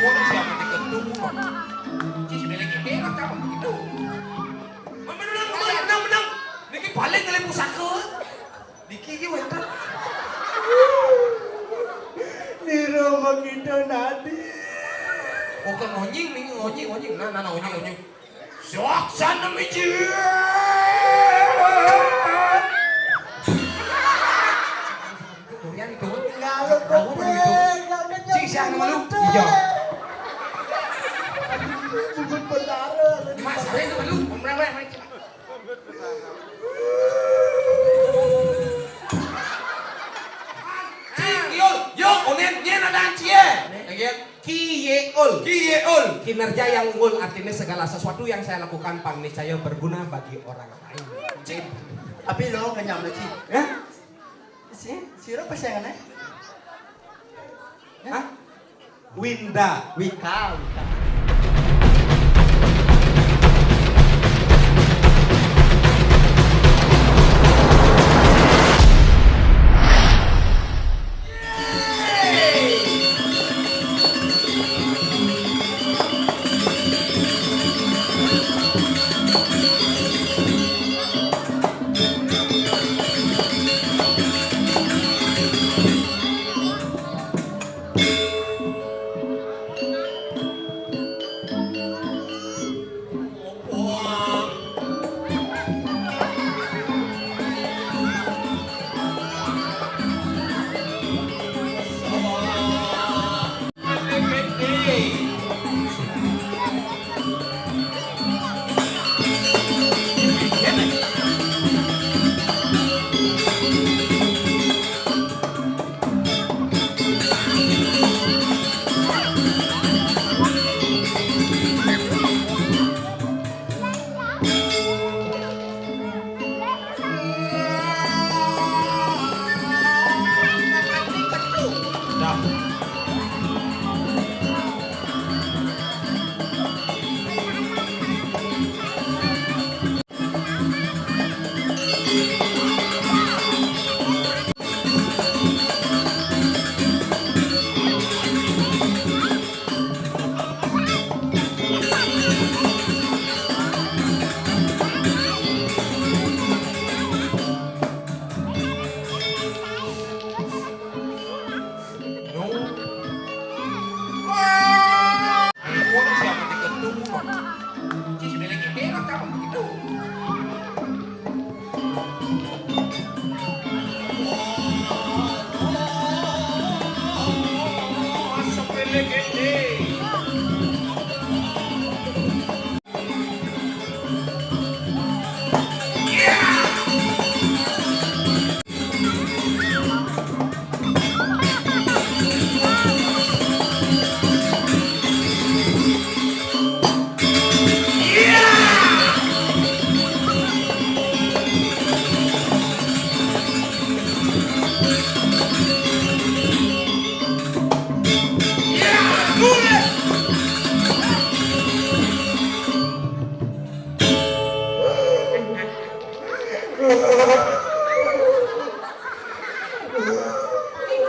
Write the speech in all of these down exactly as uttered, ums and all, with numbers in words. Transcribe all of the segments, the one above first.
Siapa diketuk? Ci, si Belek ini, kapan begitu? Menang, menang, menang, menang. Niki balik ngelih pusaka. Niki iki wénten. Nira makita nadi. Oh, kan onying, ning onying, onying. Nah, nah, nah, onying, onying. Saksana miji. Durian itu. Ngaluk. Tahu apa itu? Cing, siang malu. Iya. Jemput bendara. Mas, saya itu malu. Pemerang, pemerang, pemerang. Cik, Yul, yuk, unin, nyen ada Cie. Lagi, Ki Yeul. Ki Yeul. Kinerja yang unggul, artinya segala sesuatu yang saya lakukan, Pak, niscaya berguna bagi orang lain. Cik. Tapi lo kenyang, Cik. Ya? Si, sira pesengan, eh? Hah? Winda, Wika, Wika.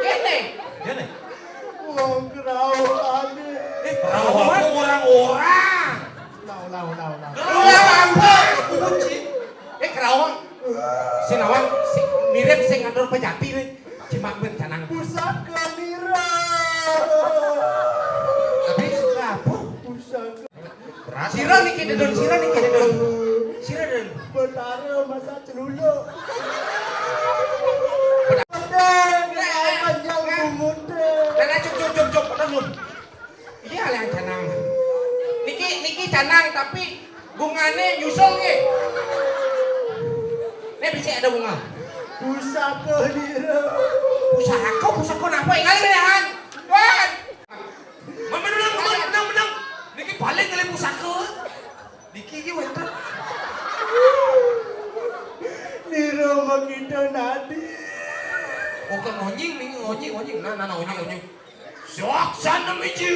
Ngene. Ngene. Wong kerawangane. Eh, kerawang orang-orang. Ulang, ulang, ulang, ulang. Kerawang apa? Kunci. Eh, kerawang. Sinawang, sing mirip sing ngatur pejati nih. Cimak ben canang. Pusaka lira. Tapi suka apa? Pusaka. Sira niki dedun, sira niki dedun. Sira dedun. Betara masa celuluk. Pedang, panjang bungut. Nah, nah, cuk, cuk, cuk, cuk, pedang, lho. Iya, alian canang. Niki, niki canang, tapi bungane nyusul nggih. Nek bisa ada bunga. Pusaka lira. Pusaka, pusaka napa? Ingat, ya, Han? Wan. Menang, menang, menang, menang. Niki balik ngelih pusaka. Niki iki wénten. Nira makita nadi. Oh, kan ngonying nih, ngonying, ngonying. Nah, nah, nah, ngonying, ngonying. Saksana miji.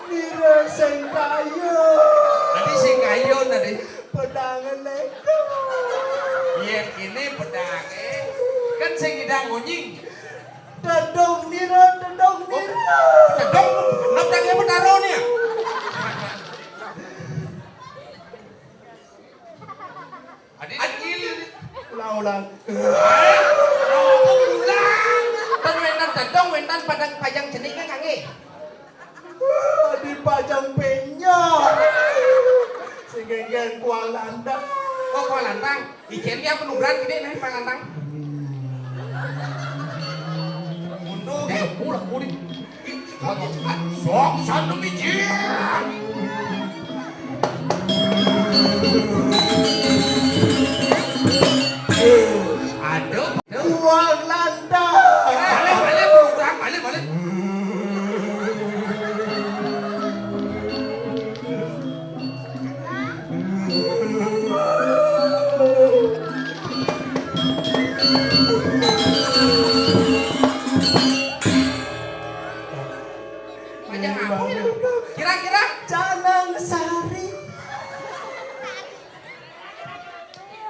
Nira sing kaya. Tadi sing kaya tadi. Pedangan leko. Iya, iya. Ini bedang, eh. Kan sing ngidang ngonying. Tedong nira, tedong nira. Tedong, nop tak apa taro ni? Adi dengil. Ulang, ulang. Rokok berulang. Kan wénten tedong, wénten padang pajang cenik kan kanggé. Adi pajang penyok. Sing kéngkén kuang lantang. Oh, kuang lantang. Ijén ki apa nubrat gedé nah kuang lantang. Mundur. Eh, ulah kuning. Sok sandu mijil. Aduh. Kuang lantang. Balik, balik, berulang, balik, balik. Pajang apa ya? Kira-kira? Canang Sari.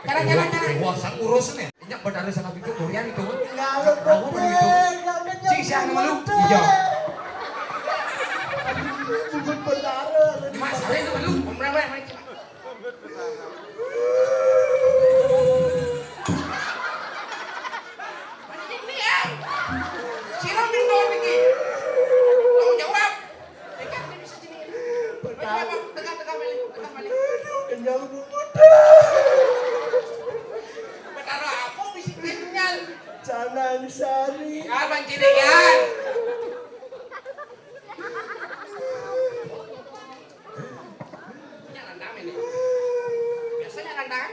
Cara, cara, cara. Wah, sang urus nih. Nyak benar sama itu durian itu. Enggak, lu tahu apa itu? Sing siang malu. Iya. Bukan benar. Mas, ada itu malu. Umrah, Mas. Sira minta niki. Tanggung jawab. Pekat ni bisa sini. Pekat. Tengah, tengah, balik, tengah, balik. Aduh, kenyal bubut. Betara apa bisa kenyal? Canang Sari. Abang cirian. Nya nandang ini. Biasanya nandang.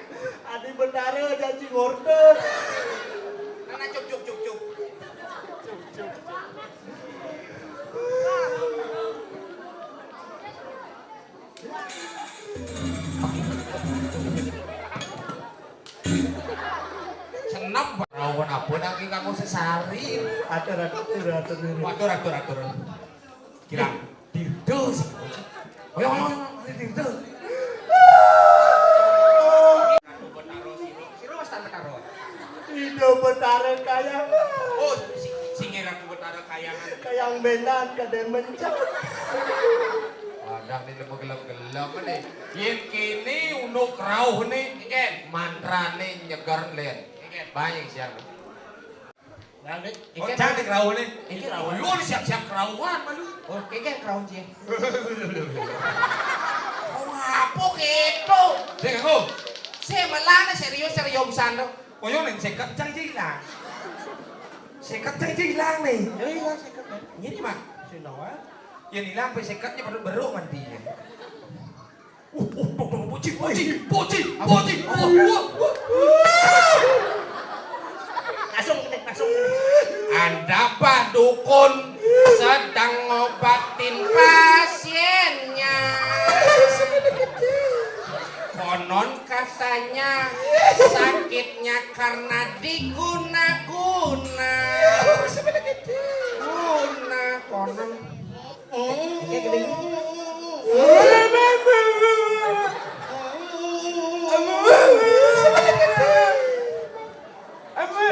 Adi betara janji ngorder. Nana cuk cuk cuk cuk. Senam rawan apa nang ki kanggo sesari. Atur, atur, atur, atur. Atur, atur, atur. Kirang. Dirdo sih. Ayo, ayo, ayo, ayo, dirdo. Ratu Betara sira. Sira wis tak Betara. Ida Betara Kayangan. Oh, si, sing Ratu Betara Kayangan. Kayang benan kadén mencak. Wadah, ini lemu gelem-gelem nih. Yén kéné unuk rauh nih. Iken. Mantrané nyeger lén. Iken. Baik, siang. Nang, Dik. Oh, iken. Cantik rauh nih. Iki rauh. Lu siap-siap kerauhan malu. Oh, kéngkén kerauh, Ci. Kerauh apa kéto? Sing aku. Sing melane serius, serius pisan to. Koyo ning seket cang ilang. Seket cang ilang nih. Ya iya, seket, kan. Ngene, Mak. Sing nawa. Yén ilang pe seketnya pada beruk mandi. Uh, uh, uh, uh, puji, puji, puji, puji. Uh, uh, uh, uh. Langsung, langsung. Andapa dukun sedang ngobatin pasiennya. Konon katanya sakitnya karena diguna-guna. Guna, konon.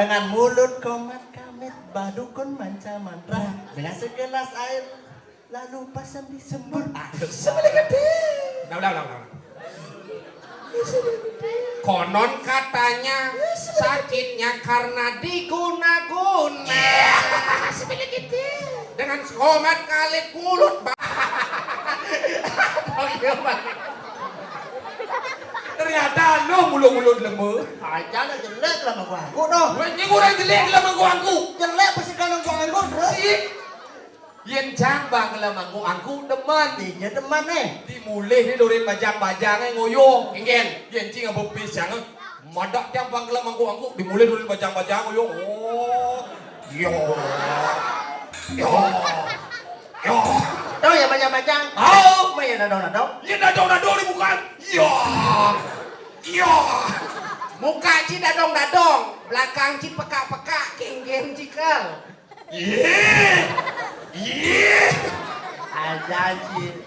Dengan mulut komat kamit, badukun manca mantra dengan segelas air, lalu pasang di sembur. Aduh, sebelah gede. Ulang, ulang, ulang, ulang. Konon katanya sakitnya karena diguna-guna. Iya, sebelah gede. Dengan komat kalit mulut, Bang. Bang, iya, Bang. Ternyata lu mulut-mulut lemu. Aja lah jelek lah mangku angku noh. Wah, ini kurang jelek lah mangku angku. Jelek pasti kan mangku angku, bro. Sip. Yén cang bang kala mangku angku demen. Iya demen, eh. Dimulih ni dorin bajang-bajang, eh, ngoyo. Inggih. Yén cing abang pis cang, eh. Madak cang bang kala mangku angku dimulih dorin bajang-bajang ngoyo. Oh. Yo. Yo. Yo. Tahu ya bajang-bajang? Tahu. Maya dadong-dadong. Ya dadong-dadong di muka. Yo. Yo. Muka ci dadong-dadong, belakang ci pekak-pekak, kéngkén ci kal. Yé! Yé! Aja, Ci.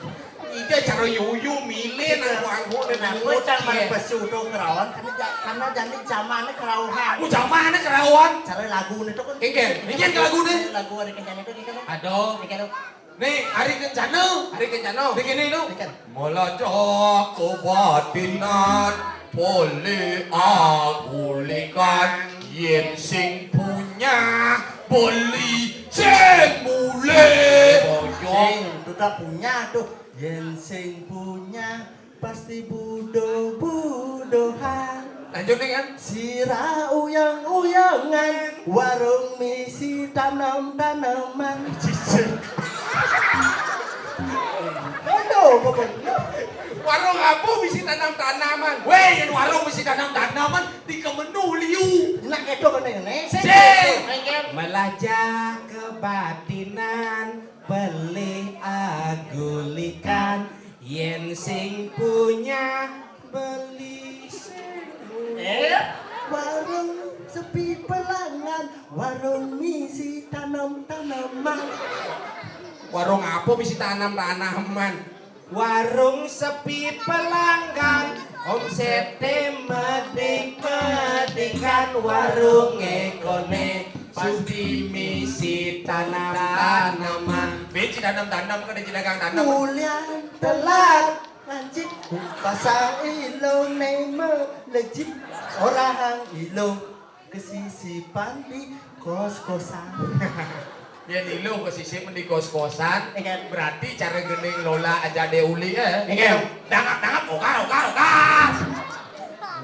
Iki cara yuyu milih nang wangku nang. Kenapa cang main besu to kerawan? Karena ja- karena jani zamane kerauhan. Ku jamane kerawan. Cara lagune to kan. Kengken, kengken ke lagune. Lagu hari kencana to kengken. Aduh. Kengken to. Nih, hari kencana. Hari kencana. Nih kene to. Kengken. Melajah kebatinan boleh agulikan yen sing punya beli sing mulih. Sing, tu tak punya tu. Yen sing punya pasti budo-budohan. Lanjut nih kan. Sira uyang-uyangan warung misi tanam-tanaman. Jijik. Aduh, pokoknya. Warung apa misi tanam-tanaman? Weh, yang warung misi tanam-tanaman di kemenu liu. Nak kedo kene ne. Sing. Melajah kebatinan Beli agulikan yen sing punya beli sing eh? Warung sepi pelanggan, warung misi tanam-tanaman. Warung apa misi tanam-tanaman? Warung sepi pelanggan, omsete medik-medikan, warung ekone pasti misi tanam-tanaman. Misi tanam-tanam kan ada dagang tanam. Mulian telat ngancik, pasang ilo neme lejik, orang ilo kesisipan di kos-kosan. Yen ilo kesisipan di kos-kosan, berarti cara gending lola aja de uli eh. Dangap-dangap okar okar okar.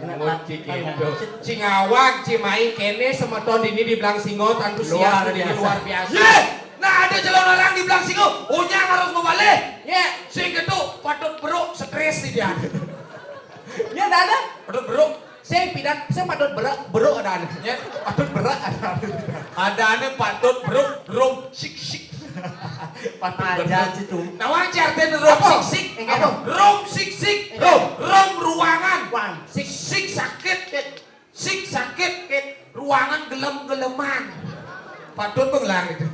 Ngut ci gitu. Ci ngawag, ci main kene semeton dini di Belang Singo, antusias dini luar biasa. Ye! Nah, ada calon orang di Belang Singo, onyang harus membalih. Ye, sing gitu patut beruk stres sih dia. Ya, ada ada. Patut beruk. Sing pidan, sing patut beruk, beruk ada ada. Ya, patut beruk ada ada. Ada ada patut beruk, rum, sik sik. Patut beruk. Nawang ci artine rum sik sik. Apa? Rum sik sik. Rum, rum ruangan. Sik sik sakit. Sik sakit. Ruangan gelem-geleman. Patut benglang itu.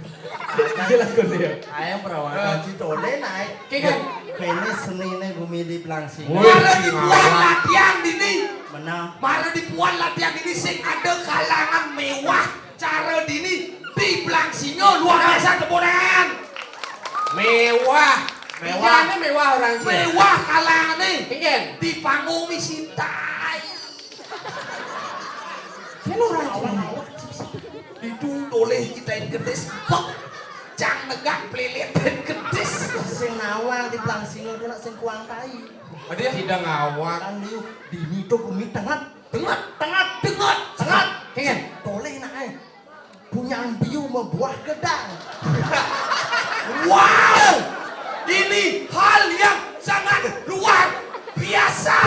Jelas kau dia. Ayam perawan haji tole naik. Kengken. Kene senine bumi di Belang Singo. Mara dipuan latihan dini. Menang. Mara dipuan latihan dini sing ada kalangan mewah. Cara dini di Belang Singo luar biasa teponan. Mewah. Mewah. Mewah orang sih. Mewah kalangane. Kengken. Di panggung misi tai. Kene orang sih. Itu tole kita yang gedis. Pek. Cang negak peliliten gedis. Sing nawang di Belang Singo tu nak sing kuang tai. Ada ya? Tidak ngawang. Kan liu dini tu bumi tengat. Tengat, tengat, tengat, tengat. Kengken. Tole nak eh. Punya biu membuah gedang. Wow! Ini hal yang sangat luar biasa.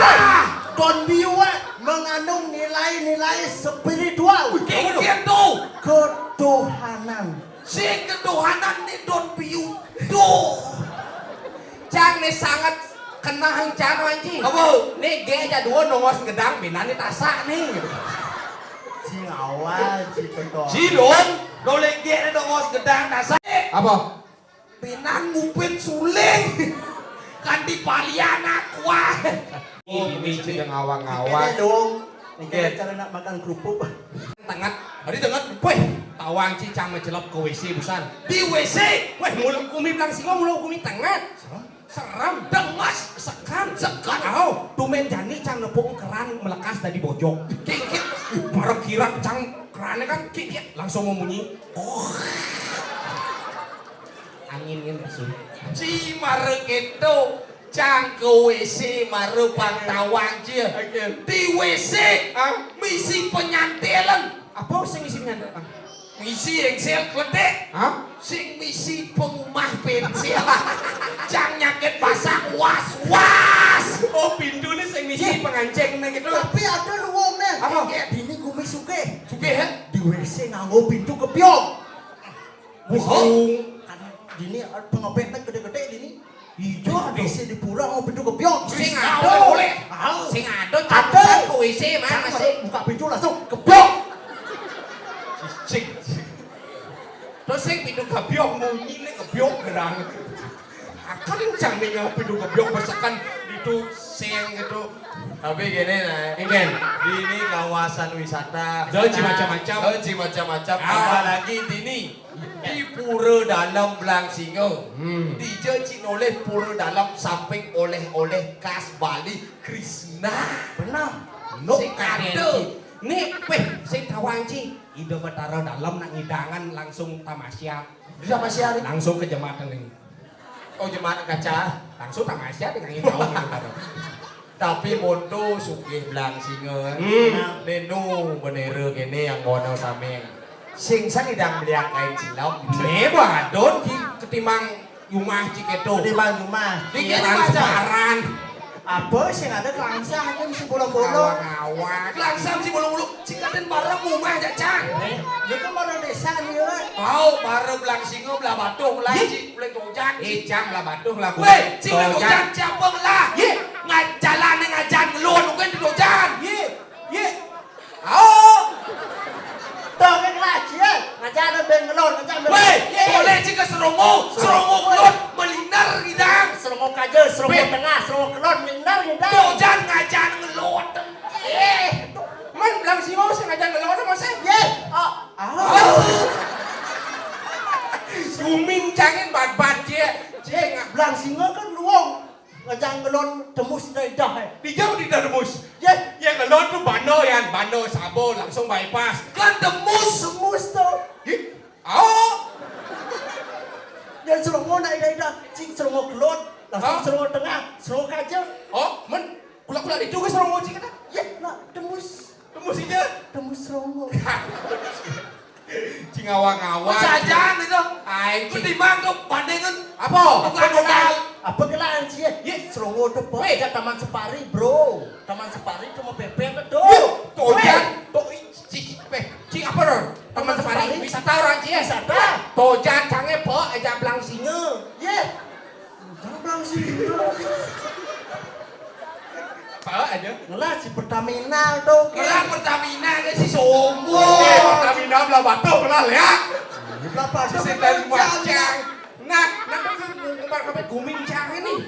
Don biu eh, mengandung nilai-nilai spiritual. Kengken tu. Ketuhanan. Sing ketuhanan ni don biu. Duh. Cang ni sangat kena hang cang anji. Apa? Ni ge aja dua nongos gedang bina ni tasak ni. Sing awal si ketuhanan. Si don, dolek ge ni nongos gedang tasak. Apa? Bina ngupin suling. Kan di palian aku ah. Ini sing ngawang-ngawang. Dong. Oke. Cara nak makan kerupuk. Tengat. Hari tengat. Weh, tawang ci cang mencelop ke W C busan. Di W C. Weh, mulu kumi Belang Singo mulu kumi tengat. Serem. Dengas. Sekan. Sekan. Au, tumen jani cang nepuk keran melekas dari bojok. Kikit. Parkiran cang kerannya kan kikit langsung membunyi. Oh. Angin kan masuk. Ci mare keto. Cang ke W C mare pang tawang cie. Di W C misi penyantelan. Apa sing misi penyantelan? Misi engsel kletek. Hah? Sing misi pengumah pensil. Cang nyakit pasang was-was. Oh, pintu ni sing misi pengancing ni gitu. Tapi ada luwung ni. Apa? Kayak dini gumi suke. Suke ya? Di W C nganggo pintu kepiong. Wis. Kan dini pengepet gede-gede dini. Ijo ado. Isi di pura mau beduk kebyok. Sing ado. Sing ado. Ado. Ku isi mana sih? Buka pintu langsung kebyok. Sing. Terus sing pintu kebyok munyi nih kebyok gerang. Kencang nih, ngopi dulu, gebyok besekan itu sing gitu. Tapi gini, nah, Ingen. Di ini kawasan wisata. Jadi macam-macam. Jadi macam-macam. Ah. Apalagi di ini, di Pura Dalem Blangsinga. Hmm. Dija cik nolih Pura Dalem samping oleh-oleh khas Bali, Krishna. Benar. Sing ada. Nih, peh, sing tawang ci. Ida Betara Dalem nak ngidangan langsung tamasya. Tamasya ni. Langsung ke jematan ni. Oh, jematan kaca. Langsung tamasya dengan ini tahu gitu, Betara. Tapi monto sugih Blangsinga. Hmm. Nenu bendera kene yang ngono saming. Sing sang idang beliak kain silau. Nih, badon ki ketimbang Yumah cik keto. Di bang Yumah. Di kene transparan. Apa sing ada kelangsah kan si bolo-bolo. Awang-awang. Kelangsah si bolo-bolo. Cik kaden bareng Yumah, Cak Cang. Eh, lu kan mana desa ni, kan? Au, bareng Blangsinga, Blabatuh, Blangsi, Bleng Tojan. Eh, Cang, Blabatuh lah. Weh, cik Bleng Tojan siapa ngelah? Ye. Ngajalan ngajan ngelon, bukan di Tojan. Ye. Ye. Au. Dong, ngaji, eh. Ngajar ben ngelon, ngajar ben. Weh, boleh cik ke Serongo, Serongo ngelon, meliner ngidang. Serongo kaja, Serongo tengah, Serongo kelon, meliner ngidang. Tojan ngajar ngelon. Eh, man Blangsinga sing ngajar ngelon, masa? Ye. Ah. Ah. Suming cangin bat-bat, ye. Cek, Blangsinga kan luong. Ngejang ngelon tembus dah idah, eh. Dijam di dah tembus. Ye. Ye, ngelon tu bando, yan, bando sabo langsung bypass. Kan tembus. Tembus tu. Ih, au. Yan Serongo nak idah-idah, cik Serongo kelon, langsung Serongo tengah, Serongo kaja. Oh, men, kula-kula itu ke Serongo cik kata? Ye, nak tembus. Tembus ija. Tembus Serongo. Cing ngawang-ngawang. Sajan itu. Ai, cing. Ketimbang tu bandingan. Apa? Bukan modal. Apa gelar sih? Ye, Serongo tu apa? Weh. Ada Taman Safari, bro. Taman Safari cuma pepet tu. Ye, Tojan. To, ci, ci, eh, ci apa tu? Taman Safari. Wisata orang ci, eh. Wisata. Tojan cange pe, aja Blangsinga. Ye. Apa aja? Ngelah si Pertamina tu. Ngelah Pertamina ke si sombong. Eh, Pertamina Blabatuh ngelah ya. Berapa? Setan macam. Nah, nah, umpat sampai guming cang ini.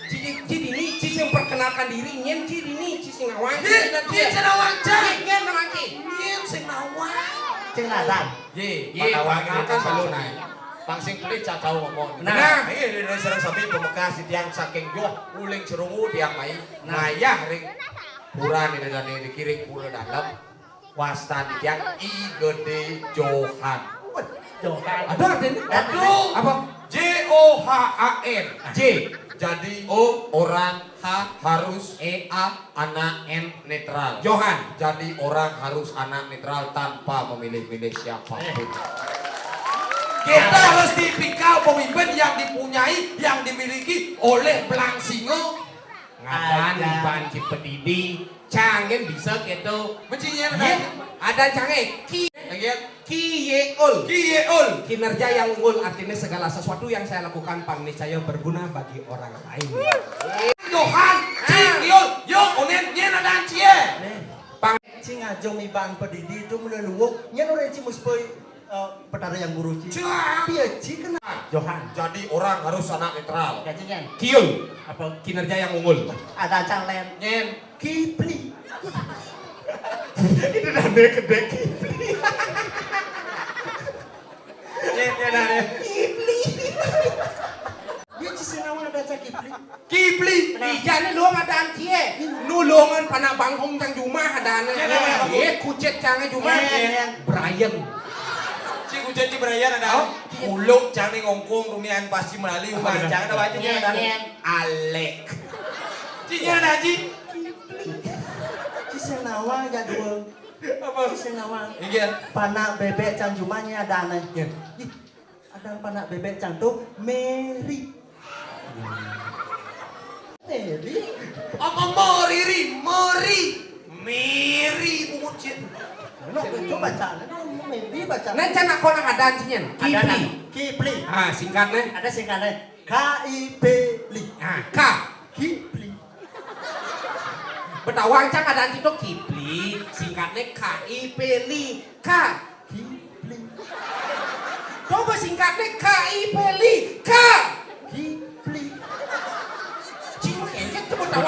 Ci, ci ini, ci sing perkenalkan diri, nyen ci ini, ci sing awang. Nyen, nyen sing awang, cang. Nyen, nyen awang, ci. Nyen sing awang. Cing Nadan. Ye, ye, perkenalkan selalu naik. Pang sing pelit cak tahu ngomong. Nah. Nah, iya, dari sareng sami pamekas titiang saking Yoh, uling Serongo tiang mai. Nah. Ngayah ring pura ni dane dikiring Pura Dalem. Wastan titiang I Gede Johan. Johan. Ada artinya? Aduh. Apa? J O H A N. J. Jadi O orang H harus E A anak N netral. Johan. Jadi orang harus anak netral tanpa memilih-milih siapapun. Eh. Kita harus tipikal pemimpin yang dipunyai, yang dimiliki oleh Blangsinga. Ngadan Iban ci pedidi, cangin bisa gitu. Mencinya ada. Ada cangin. Ki. Lagi. Ki Yeul. Ki Yeul. Kinerja yang unggul, artinya segala sesuatu yang saya lakukan pang niscaya berguna bagi orang lain. Tuhan, Ki Yeul, yo, onen, nyen ada ancie. Pang cing ajong Iban pedidi tu mula luwuk, nyen orang cing muspoi, eh, petara yang guru cing. Cang. Pia cing kena. Johan. Jadi orang harus anak netral. Ya, cing, nyen. Kiul. Apa? Kinerja yang unggul. Ada cang len. Nyen. Kipli. Itu dah dek dek Kipli. Iya, iya, dah, deh. Kipli. Dia ci sing nawang ada cang Kipli. Kipli. Ija ni luang ada ancie. Nulungan panak bangkong cang jumah ada ane. Iya, iya, iya. Iya, kucet cangnya jumah. Iya, iya. Brian. Ci kucet ci Brian ada. Oh. Uluk cang ni ngongkong rumian pasti melalui rumah. Apa cang ada baju ni ada. Iya, iya. Alek. Ci nya ada, Ci. Ci sing nawang aja dua. Apa? Ci sing nawang. Iya. Panak bebek cang jumah nya ada ane. Iya. Ih, ada panak bebek cang tu Mary. Mary. Apa Mary? Mary. Mary bungut cin. Coba baca, Mary baca. Nah, cang nak kau nak ada cing nya. Ada, Kipli. Kipli. Ah, singkatnya. Ada singkatnya. K I P L I. Ah, K. Kipli. Betawang cang ada anti to Kipli, singkatnya K I P L I. K. Kipli. Coba singkatnya K I P L I. K. Ki.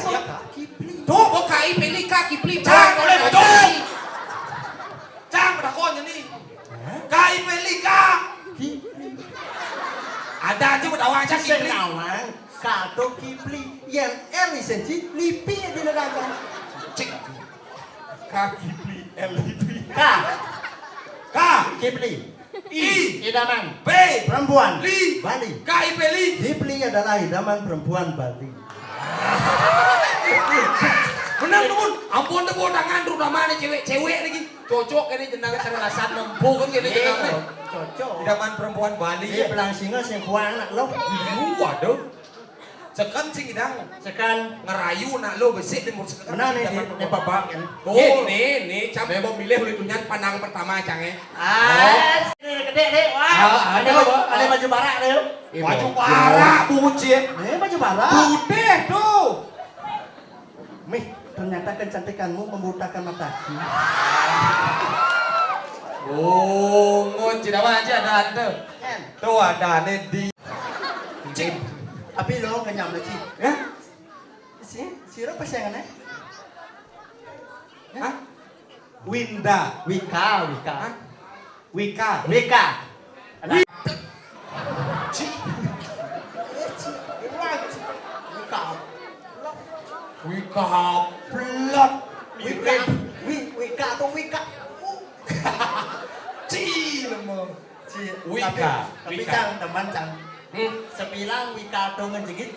siap. Kipli. Tuh, mau K I P L I K, Kipli. Jangan, boleh, betul. Cang, pada kau ni. Hah? K I P L I K. Kipli. Ada aja udah wajah Kipli. Sing nawang, K to Kipli. Yang L isen ci, lipi di neraka. Cik. K Kipli, L Lipi. K. K. Kipli. I. Idaman. P. Perempuan. Li. Bali. K I P L I. Kipli adalah idaman perempuan Bali. Bener, Mun. Ampun, tepuk tangan, terutama nih cewek-cewek lagi. Cocok ini jenang sering rasa nempuh kan gini jenang nih. Cocok. Idaman perempuan Bali. Iya, ya. Belang singa sing kuang nak lo. Waduh. Sekan sing idang. Sekan. Ngerayu nak lo besik di mulut sekan. Benar nih, di, di papa kan. Tuh, nih, nih, cam. Bebo milih ulih tunyan pandang pertama, cang, eh. Ah, gede, gede, deh. Wah, ah, ada, ada baju barak deh. Baju barak, bungut sih. Eh, baju barak. Putih tuh. Mih, ternyata kecantikanmu membutakan mataku. Oh, ngon, tidak aja ada tuh. Tuh ada nih di Cik. Tapi lo kenyam lagi. Ya? Si, sira pasangannya? Hah? Winda. Wika, Wika. Hah? Wika. Wika. Ada. Wi-, Ci. Wika. Wika plot. Wika. Wi-, Wika atau Wika? Ci, lemah. Ci, Wika, tapi, tapi Wika. Cang, teman, Cang. Hmm. Sebilang Wika tu ngejegit,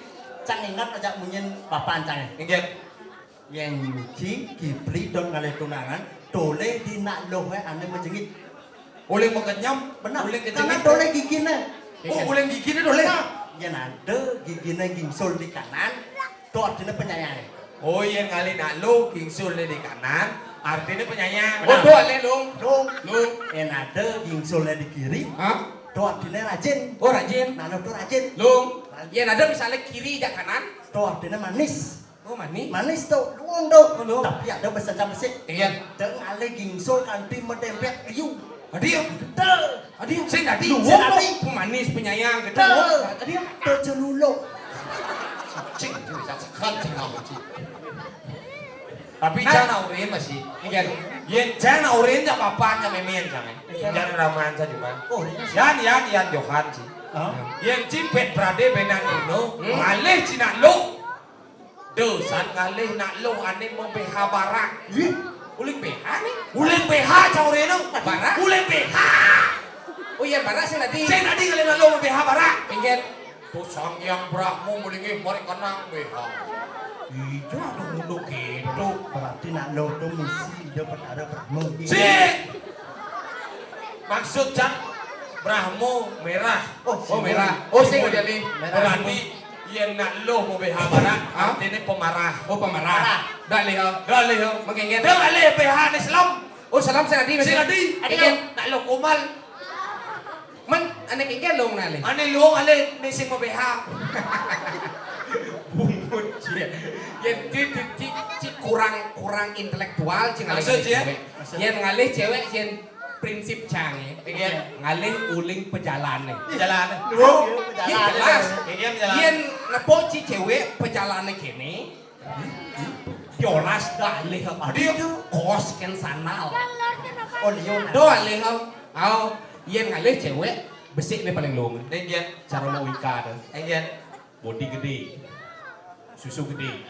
Cang ingat aja munyin bapan, Cang. Ingat. Yang ci, Kipli dot ngalih tunangan, toleh di nak loh, eh, ane ngejegit. Oleh makenyam, benar. Oleh ngejegit. Karena toleh gigine. Oh, oleh gigine toleh. Benar. Yang ada gigine gingsul di kanan, tu artinya penyayang. Oh, yang ngalih nak lo, gingsul di kanan, artinya penyayang. Oh, benar. Tu alih, Lung. Lung. Lung. Yang ada gingsul di kiri, hah? Tu artinya rajin. Oh, rajin. Nak lo tu rajin. Lung. Rajin. Yang ada misalnya kiri jak kanan. Tu artinya manis. Oh, manis. Manis tu, luang tu. Oh, luang. Tapi ada bahasa Cang besik. Iya. Deng alih gingsul kanti medempet liu. Adi ya? Betul. Adi ya? Sing dadi. Luang tu. Sing dadi. Pemanis, penyayang gitu. Betul. Adi ya? Terceluluk. Cing, cing, bisa sekat, cing, apa, cing? Tapi nah. Cang nak urin masih. Iya. Yen cang nak urin, cang papan, cang memen, cang, eh. Iya. Cang raman saja, Bang. Oh, iya. Yan, yan, yan, Johan, cing. Hah? Yen cipet berade benan dino, hmm? Ngalih cinak lo. Dosan ngalih nak lo ane mau B H barak. Ih, uling B H nih. Uling B H caureno. Barak? Uling B H. Oh iya, barak sing tadi. Sing tadi ngalih nak lo mau B H barak. Ingat. Tu Sang Hyang Brahma melingih mari kenang B H. Iya, ada mundur gitu. Berarti nak lo tu mesti dia perkara Brahma. Sing. Maksud cang Brahma merah. Oh, oh, merah. Oh, sing jadi. Merah. Berarti yen nak lo mau B H barak, hah? Artinya pemarah. Oh, pemarah. Marah. Dah lih, oh. Dah lih, oh. Mengkengket. Dah lih B H ni selam. Oh, selam sing tadi, sing tadi. Adi, adi, nak lo komal. Men, ane kengket lo ngalih. Ane lo ngalih ni sing mau B H. Bungut cie. Yen ci, ci, ci, ci kurang, kurang intelektual, ci ngalih. Maksud, cie? Cewek. Yen ngalih cewek, yen prinsip cang, ya. Iya. Ngalih uling pejalane. Jalan. Loh, iya, jelas. Iya, jalan. Yen nepuk ci cewek pejalane kene, piolas dah alih. Aduh, kos ken sandal. Oh, liyo. Do alih, au. Yen ngalih cewek, besik nih paling lung. Iya. Cara mau Wika tu. Iya. Bodi gede. Susu gede.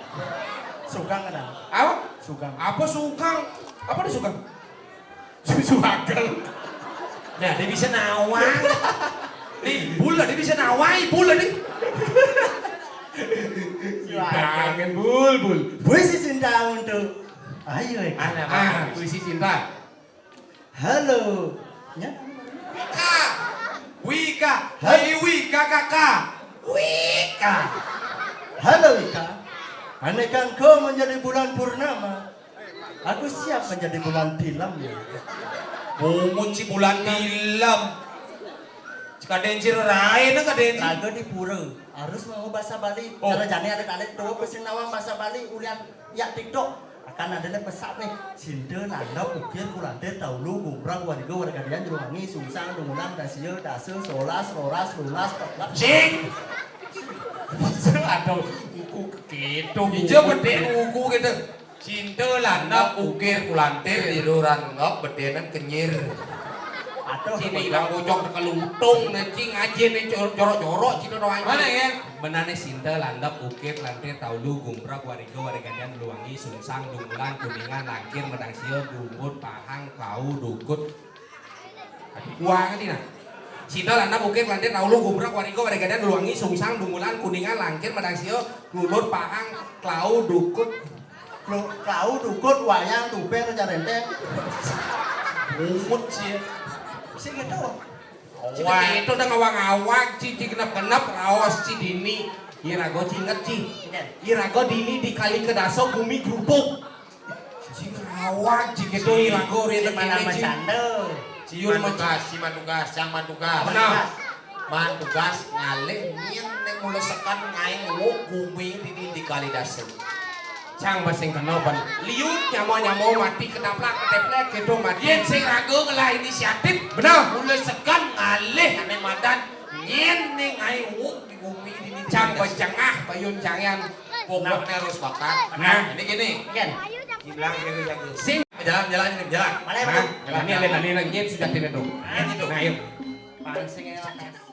Sugang ada. Apa? Sugang. Apa sugang? Apa ada sugang? Susu agel. Nah, dia bisa nawang. Nih, bul lah, dia bisa nawai, bul lah, nih. Susu agel. Kangen, bul, bul. Puisi cinta untuk Ayu, eh. Anak, ah, puisi cinta. Halo. Ya? Wika. Wika. Halo. Hai, Wika, kakak. Wika. Halo, Wika. Andaikan kau menjadi bulan purnama, aku siap menjadi bulan tilam, ya. Bungut ci bulan tilam. Kadén sira raé, nah, kadén si- Raga di pura. Harus nganggo basa Bali. Oh. Cara jane alit-alit, doa sing nawang basa Bali, ulian ya TikTok. Akan ada nih pesan nih. Sinda landep ukir kulantir taulu gumbrang wariga wargadian juru wangi sungsang dungunan dasia dasa solas roras lunas petlak. Cing. Aduh, uku keto. Ija bedé uku gitu. Cinta landep ukir kulantir tiruran ngok bedénan kenyir. Aduh, cini ilang bocok tekelutung né cing ajé né cor-, jorok-jorok cina doang. Mana ya? Benane cinta landep ukir kulantir taulu gumbrang wariga wargadian luwangi sungsang dungulan kuningan langkir medang sia dumbut pahang kau dukut. Aduh, kuang di nah. Cinta landep ukir kulantir taulu gumbrang wariga wargadian luwangi sungsang dungulan kuningan langkir medang sia dumbut pahang kau dukut. Klau dukut wayang tupér carenteng. Bungut sih. Sing gitu. Wah, itu udah ngawang-ngawang, ci, ci genep-genep, raos, ci dini. Irago ci inget, ci. Irago dini di kali kedasa bumi grubuk. Ci ngawang, ci gitu, irago rene mana kene, ci. Ciun mah, ci. Mantugas, ci mantugas, cang mantugas. Benar. Mantugas ngalih nyén ning mulesekan ngaé wuk bumi dini di kali dasa. Cang ba sing kena ban. Liu nyamo-nyamo mati kedaplak kedeplek gitu mati. Yén sing raga ngelah inisiatif. Benar. Mulesekan ngalih ané madan nyén ning ngaé wuk di bumi dini. Cang ba jengah bayun jangan. Goblok terus bakat. Nah. Ini gini. Ken. Bilang gitu jago. Sing. Jalan, jalan, jalan. Mana, nah, Bang? Jalan, ini jalan. Ada nani nangin sudah tidak tuh. Nah, itu. Nah, yuk. Paling sing enak.